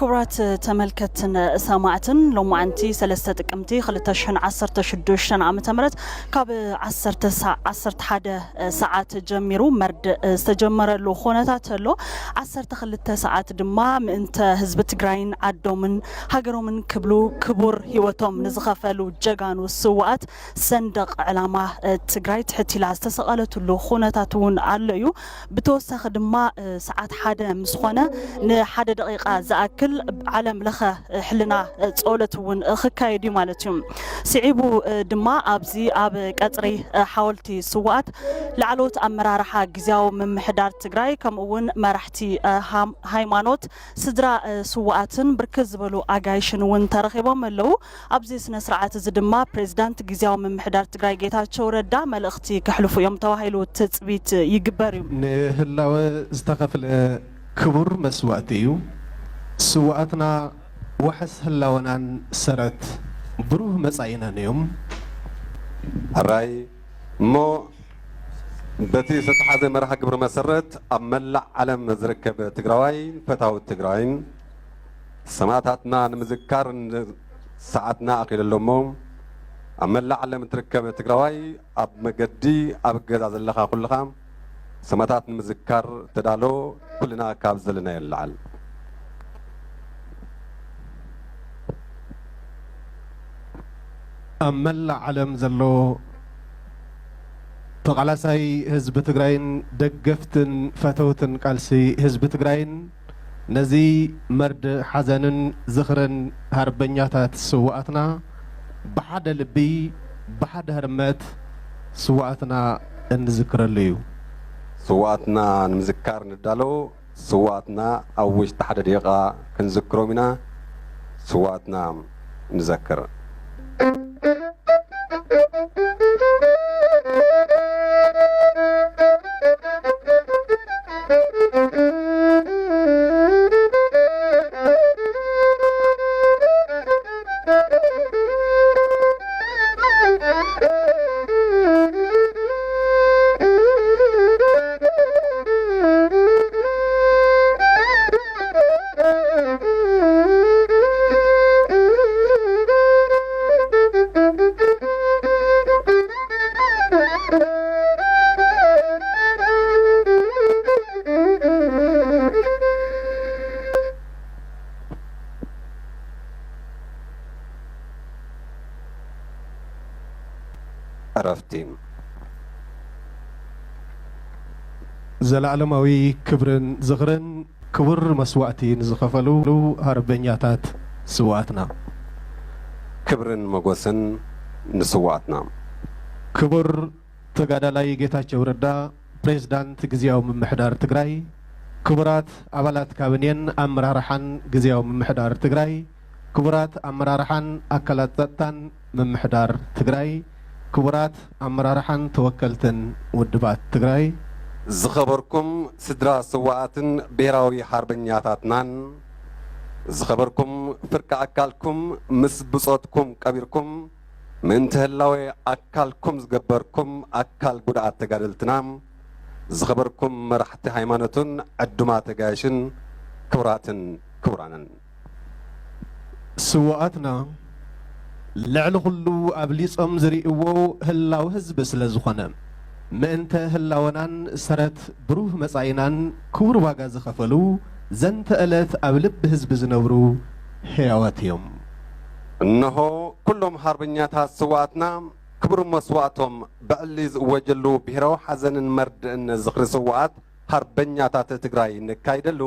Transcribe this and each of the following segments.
ክቡራት ተመልከትትን ሰማዕትን፣ ሎማዓንቲ ሰለስተ ጥቅምቲ ክልተ ሽሕን ዓሰርተ ሽዱሽተን ዓመተ ምህረት ካብ ዓሰርተ ሰዓ-፣ ዓሰርተ ሓደ ሰዓት ጀሚሩ መርድእ ዝተጀመረሉ ኩነታት ኣሎ። ዓሰርተ ክልተ ሰዓት ድማ ምእንተ ህዝቢ ትግራይን ዓዶምን ሃገሮምን ክብሉ ክቡር ህይወቶም ንዝኸፈሉ ጀጋኑ ስውኣት ሰንደቕ ዕላማ ትግራይ ትሕት ኢላ ዝተሰቐለትሉ ኩነታት እውን ኣሎ እዩ። ብተወሳኺ ድማ፣ እ፣ ሰዓት ሓደ ምስ ኾነ ንሓደ ደቂቃ ዝኣክል ዓለም ለኸ፣ እ፣ ሕልና፣ እ፣ ጸሎት እውን፣ እ፣ ክካየድ እዩ ማለት እዩ። ስዒቡ፣ እ፣ ድማ ኣብዚ ኣብ ቀጽሪ፣ እ፣ ሓወልቲ ስውኣት ላዕለዎት ኣመራርሓ ግዝያዊ ምምሕዳር ትግራይ፣ ከምኡ እውን መራሕቲ፣ እ፣ ሃም-፣ ሃይማኖት፣ ስድራ፣ እ፣ ስውኣትን ብርክት ዝበሉ ኣጋይሽን እውን ተረኺቦም ኣለዉ። ኣብዚ ስነ ስርዓት እዚ ድማ ፕሬዚዳንት ግዝያዊ ምምሕዳር ትግራይ ጌታቸው ረዳ መልእኽቲ ከሕልፉ እዮም ተባሂሉ ትፅቢት ይግበር እዩ። ንህላወ ዝተኸፍለ ክቡር መስዋእቲ እዩ። ስውኣትና ዋሕስ ህላወናን ሰረት ብሩህ መጻኢናን እዮም። ሕራይ እሞ በቲ ዝተተሓዘ መርሃ ግብሪ መሰረት ኣብ መላእ ዓለም ዝርከብ ትግራዋይ ፈታዊ ትግራይን ሰማእታትና ንምዝካር ን-፣ ሰዓትና ኣኺሉ ኣሎ እሞ፣ ኣብ መላእ ዓለም እትርከብ ትግራዋይ፣ ኣብ መገዲ፣ ኣብ ገዛ ዘለኻ ኩልኻ፣ ሰማእታት ንምዝካር ተዳሎ፣ ኩልና ካብ ዘለናዮ ንላዓል። ኣብ መላእ ዓለም ዘሎ ተቓላሳይ ህዝቢ ትግራይን ደገፍትን ፈተውትን ቃልሲ ህዝቢ ትግራይን ነዚ መርድእ ሓዘንን ዝኽርን ሃርበኛታት ስውኣትና ብሓደ ልቢ፣ ብሓደ ህርመት ስውኣትና እንዝክረሉ እዩ። ስውኣትና ንምዝካር ንዳሎ፣ ስውኣትና ኣብ ውሽጢ ሓደ ደቂቓ ክንዝክሮም ኢና። ስውኣትና ንዘክር። ዕረፍቲ። ዘለኣለማዊ ክብርን ዝኽርን ክቡር መስዋእቲ ንዝኸፈሉ ሃርበኛታት ስውኣትና። ክብርን ሞጎስን ንስውኣትና። ክቡር ተጋዳላይ ጌታቸው ረዳ፣ ፕሬዝዳንት ግዝያዊ ምምሕዳር ትግራይ፣ ክቡራት ኣባላት ካቢኔን ኣመራርሓን ግዝያዊ ምምሕዳር ትግራይ፣ ክቡራት ኣመራርሓን ኣካላት ጸጥታን ምምሕዳር ትግራይ፣ ክቡራት ኣመራርሓን ተወከልትን ውድባት ትግራይ፣ ዝኸበርኩም ስድራ ስውኣትን ብሄራዊ ሓርበኛታትናን፣ ዝኸበርኩም ፍርቂ ኣካልኩም ምስ ብጾትኩም ቀቢርኩም ምእንቲ ህላዌ ኣካልኩም ዝገበርኩም ኣካል ጉድኣት ተጋደልትና፣ ዝኸበርኩም መራሕቲ ሃይማኖትን ዕዱማት ኣጋይሽን፣ ክቡራትን ክቡራንን። ስውኣትና ልዕሊ ኩሉ ኣብሊጾም ዝርእይዎ ህላው ህዝቢ ስለ ዝኾነ፣ ምእንተ ህላወናን ሰረት ብሩህ መጻኢናን ክቡር ዋጋ ዝኸፈሉ፣ ዘንተ ዕለት ኣብ ልቢ ህዝቢ ዝነብሩ ህያዋት እዮም። እነሆ ኩሎም ሃርበኛታት ስውኣትና ክቡር መስዋእቶም ብዕሊ ዝእወጀሉ ብሄራዊ ሓዘንን መርድእን ዝኽሪ ስውኣት ሃርበኛታት ትግራይ ነካይደሉ፣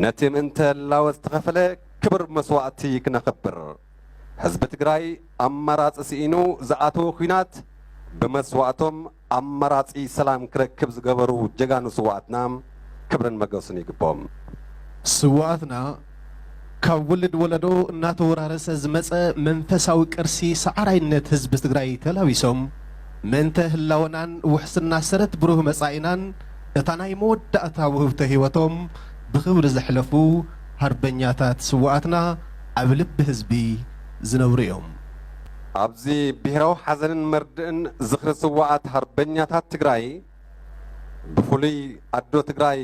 ነቲ ምእንተ ህላወ ዝተኸፈለ ክቡር መስዋእቲ ክነኽብር፣ ህዝቢ ትግራይ ኣማራፂ ስኢኑ ዝኣተወ ኲናት ብመስዋእቶም ኣማራፂ ሰላም ክረክብ ዝገበሩ ጀጋኑ ስውኣትና ክብርን መገስን ይግብኦም። ስውኣትና ካብ ውልድ ወለዶ እናተወራረሰ ዝመጸ መንፈሳዊ ቅርሲ ሰዓራይነት ህዝቢ ትግራይ ተላቢሶም፣ ምእንተ ህላወናን ውሕስና ሰረት ብሩህ መጻኢናን እታ ናይ መወዳእታ ውህብቶ ህይወቶም ብኽብሪ ዘሕለፉ ሃርበኛታት ስውኣትና ኣብ ልቢ ህዝቢ ዝነብሩ እዮም። ኣብዚ ብሄራዊ ሓዘንን መርድእን ዝኽሪ ስውኣት ሃርበኛታት ትግራይ፣ ብፍሉይ ኣዶ ትግራይ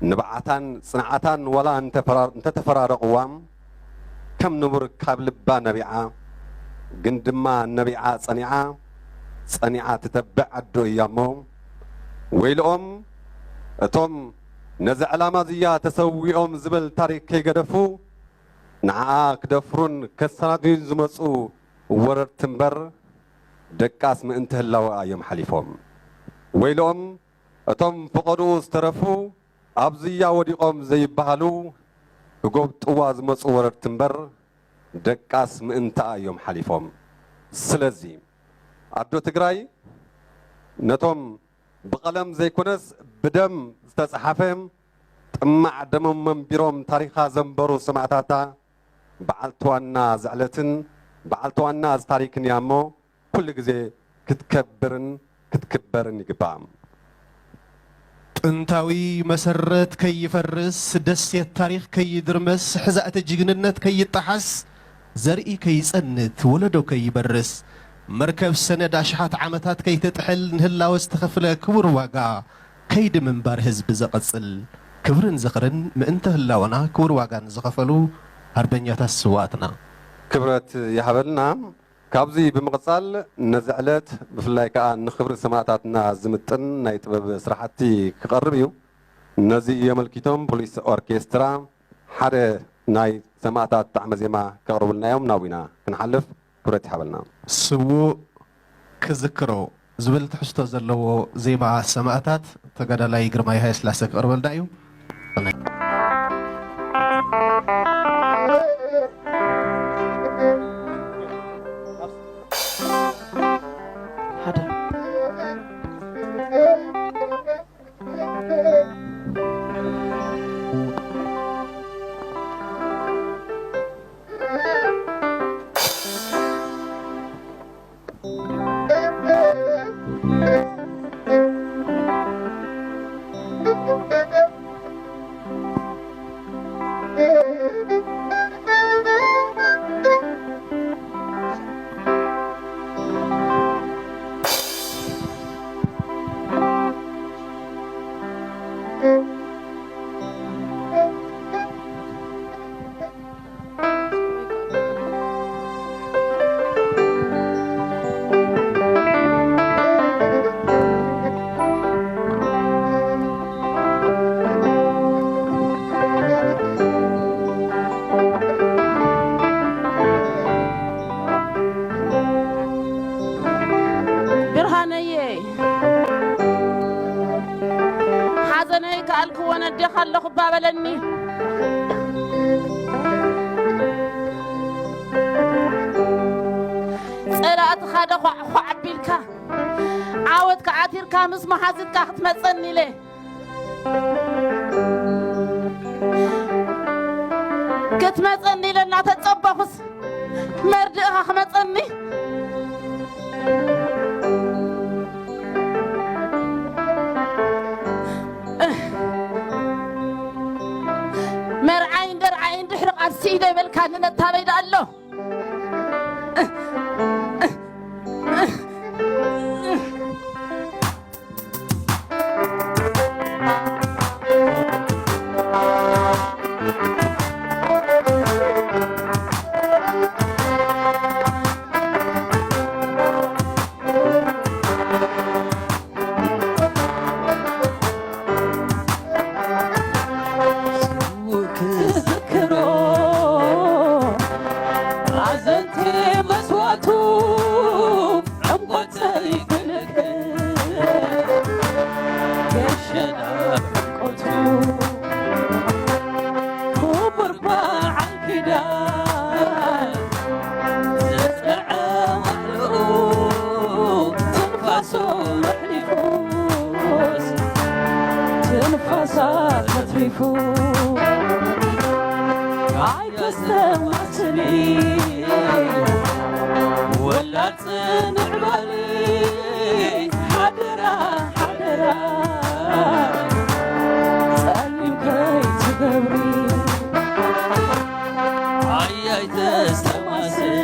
ንብዓታን ጽንዓታን ዋላ እንተፈራ-፣ እንተተፈራረቕዋ፣ ከም ንቡር ካብ ልባ ነቢዓ፣ ግን ድማ ነቢዓ ጸኒዓ፣ ጸኒዓ ትተብዕ ኣዶ እያ እሞ፣ ወይልኦም እቶም ነዚ ዕላማ እዚያ ተሰዊኦም ዝብል ታሪክ ከይገደፉ፣ ንዓኣ ክደፍሩን ከሰናድዩን ዝመጹ ወረርቲ እምበር፣ ደቃስ ምእንቲ ህላወኣ እዮም ሓሊፎም። ወይልኦም እቶም ፈቐድኡ ዝተረፉ፣ ኣብዚያ ወዲቖም ዘይበሃሉ፣ ክጎብጥዋ ዝመጹ ወረርቲ እምበር፣ ደቃስ ምእንትኣ እዮም ሓሊፎም። ስለዚ፣ ኣዶ ትግራይ፣ ነቶም ብቐለም ዘይኮነስ ብደም ዝተጸሓፈ፣ ጥማዕ ደሞም መንቢሮም ታሪኻ ዘንበሩ ሰማእታታ፣ በዓልቲ ዋና ዝዕለትን በዓልቲ ዋና እዚ ታሪክን እያ እሞ፣ ኩሉ ግዜ ክትከብርን ክትክበርን ይግባእ። ጥንታዊ መሰረት ከይፈርስ፣ ደሴት ታሪኽ ከይድርመስ፣ ሕዛእቲ ጅግንነት ከይጠሓስ፣ ዘርኢ ከይጸንት፣ ወለዶ ከይበርስ፣ መርከብ ሰነድ ኣሽሓት ዓመታት ከይትጥሕል፣ ንህላወ ዝተኸፍለ ክቡር ዋጋ፣ ከይዲ ምንባር ህዝቢ ዘቐጽል፣ ክብርን ዝኽርን ምእንተ ህላወና ክቡር ዋጋ ንዝኸፈሉ ሃርበኛታት ስውኣትና። ክብረት ይሃበልና። ካብዚ ብምቕጻል ነዚ ዕለት ብፍላይ ከኣ ንኽብሪ ሰማእታትና ዝምጥን ናይ ጥበብ ስራሕቲ ክቐርብ እዩ። ነዚ የመልኪቶም ፖሊስ ኦርኬስትራ ሓደ ናይ ሰማእታት ጣዕመ ዜማ ከቕርቡልና እዮም። ናብኡ ኢና ክንሓልፍ። ክብረት ይሃበልና። ስዉእ ክዝክሮ ዝብል ትሕዝቶ ዘለዎ ዜማ ሰማእታት ተጋዳላይ ግርማይ ሃይለስላሴ ክቕርበልና እዩ። ሓደ። ብርሃነየ፣ ሓዘነይ ከኣልክዎ ነዴኻ ኣለኹ እባ በለኒ። ጸላእትኻ ዶ ኳዕ ኳዕ ኣቢልካ፣ ዓወት ከዓቲርካ ምስ መሓዙትካ ክትመጸኒ ኢለ፣ ክትመጸኒ ኢለ እናተጸበኹስ፣ መርድእኻ ክመጸኒ፣ መርዓይን ደርዓይን ድሕሪ ቃልሲ ኢደ ይበልካኒ፣ ነታበይ ደኣ ኣሎ። ክዝክሮ ኣዘንቲ መስዋእቱ ዕምቆት ዘይክንክን ገሸና ዕምቆቱ ክቡር በዓል ኪዳን ዘጽንዐ ባሕርኡ ትንፋሱ ኣሕሊፉስ ትንፋሳ ኣትሪፉ ኣይተስተማስሊ ወላድ ጽንዕ በሊ ሓደራ ሓደራ ጸሊም ከይትገብሪ ኣያይ ተስተማስል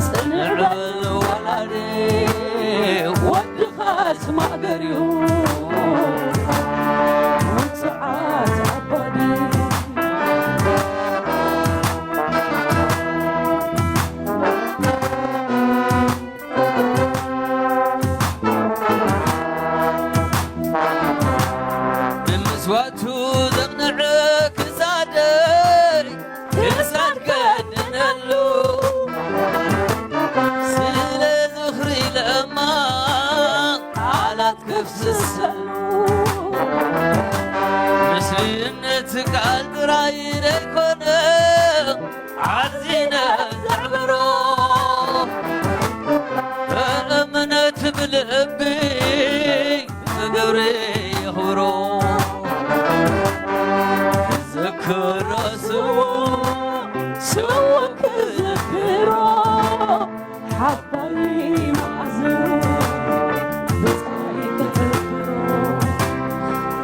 ጽንዕ በል ወላዲ ወድኻስ ማእገር እዩ ዝሰሉ። ምስልነት ቃል ጥራይ ዘይኮነ፣ ዓዚነ ዘዕብሮ፣ እምነት ብልቢ ብግብሪ የኽብሮ። ክዝክሮ ስሙ፣ ስሙ ክዝክሮ፣ ሓባሪ መዓዝ ብጻይ ክዝክሮ።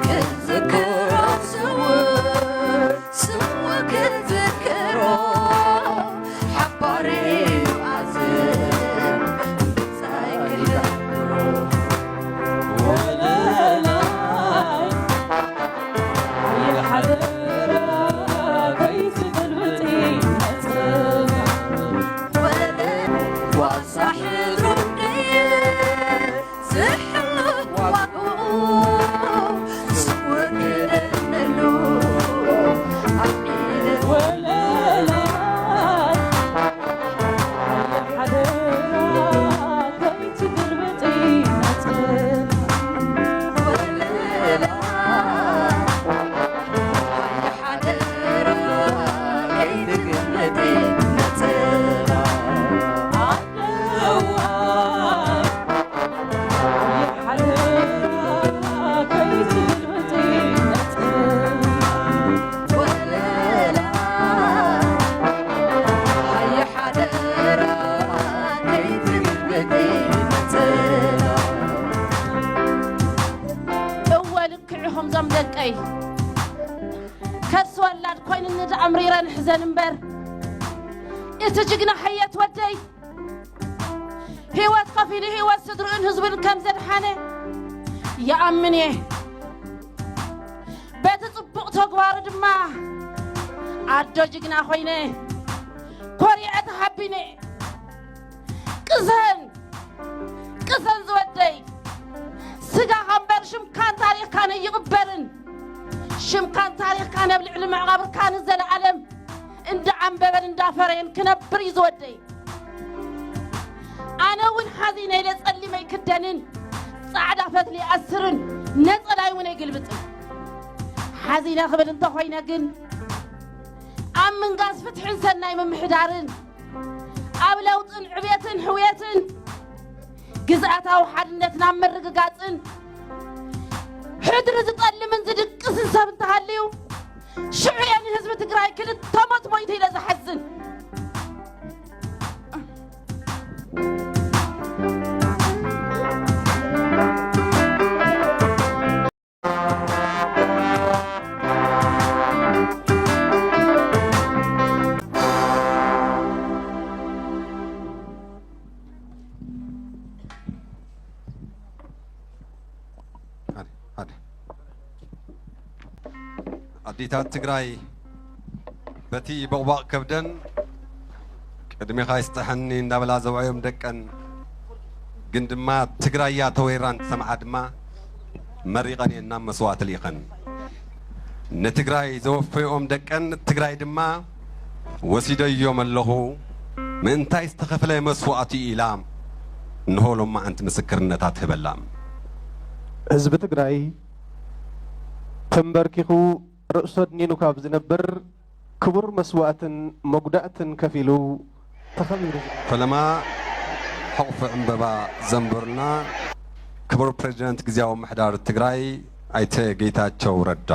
ክዝክሮ ስሙ፣ ስሙ ክዝክሮ፣ ሓባሪ መዓዝ ብጻይ ክዝክሮ። ወለላይ እወ፣ ልክዕ ኢኹም ዞም ደቀይ። ከርሲ ወላድ ኮይኑኒ ደኣ ኣምሪረ ንሕዘን እምበር፣ እቲ ጅግና ሓየት ወደይ ህይወት ከፊሉ ህይወት ስድርኡን ህዝቡን ከም ዘድሓነ ይኣምን እየ። በቲ ጽቡቕ ተግባሩ ድማ ኣዶ ጅግና ኮይነ ኮሪዐ ተሓቢነ። ቅሰን፣ ቅሰን ዝወደይ፣ ስጋኻ እምበር ሽምካን ታሪኽካን ኣይቕበርን። ሽምካን ታሪኽካን ኣብ ልዕሊ መቓብርካ ንዘለኣለም እንዳዓምበበን እንዳፈረየን ክነብር እዩ ዝወደይ። ኣነ እውን ሓዚነ ኢለ ጸሊመ ኣይክደንን፣ ጻዕዳ ፈትሊ ይኣስርን፣ ነጸላይ እውን ኣይግልብጥን። ሓዚነ ክብል እንተኾይነ ግን፣ ኣብ ምንጋስ ፍትሕን ሰናይ ምምሕዳርን፣ ኣብ ለውጥን ዕብየትን ሕውየትን፣ ግዝኣታዊ ሓድነትና ኣብ ምርግጋጽን፣ ሕድሪ ዝጠልምን ዝድቅስን ሰብ እንተሃልዩ፣ ሽዑ እየ ንህዝቢ ትግራይ ክልተ ሞት ሞይቱ ኢለ ዝሓዝን። ሓደ፣ ሓደ። ኣዴታት ትግራይ በቲ ቦቕቧቕ ከብደን ቅድሜኻ ይስጠሐኒ እንዳበላ ዘውዓዮም ደቀን፣ ግን ድማ ትግራይ እያ ተወይራ እንትሰምዓ ድማ መሪቐን እየን ናብ መስዋእቲ ልኢኸን። ንትግራይ ዘወፈይኦም ደቀን ትግራይ ድማ ወሲደዮም ኣለኹ፣ ምእንታይ ዝተኸፍለ መስዋእቲ ኢላ እንሆ ሎማዓንቲ ምስክርነታ ትህበላ። ህዝቢ ትግራይ ተንበርኪኹ ርእሱ ኣድኒኑ ካብ ዝነብር ክቡር መስዋእትን መጉዳእትን ከፊሉ ተኸቢሩ ዝነብር። ፈለማ ሕቑፊ ዕምበባ ዘንበሩልና ክቡር ፕሬዚደንት ግዝያዊ ምምሕዳር ትግራይ ኣይተ ጌታቸው ረዳ።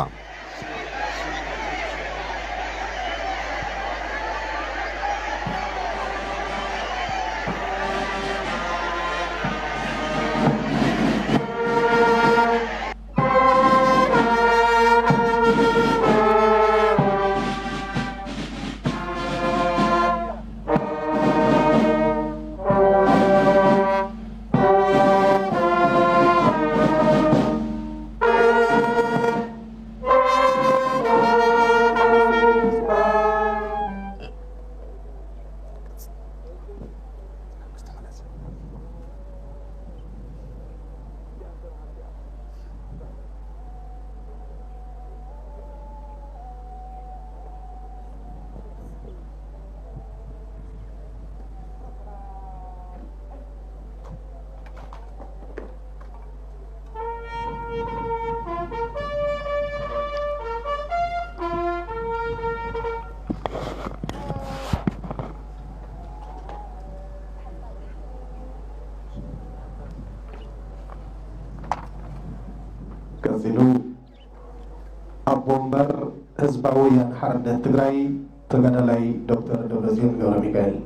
ወያነ ሓርነት ትግራይ ተጋዳላይ ዶክተር ደብረጽዮን ገብረ ሚካኤል።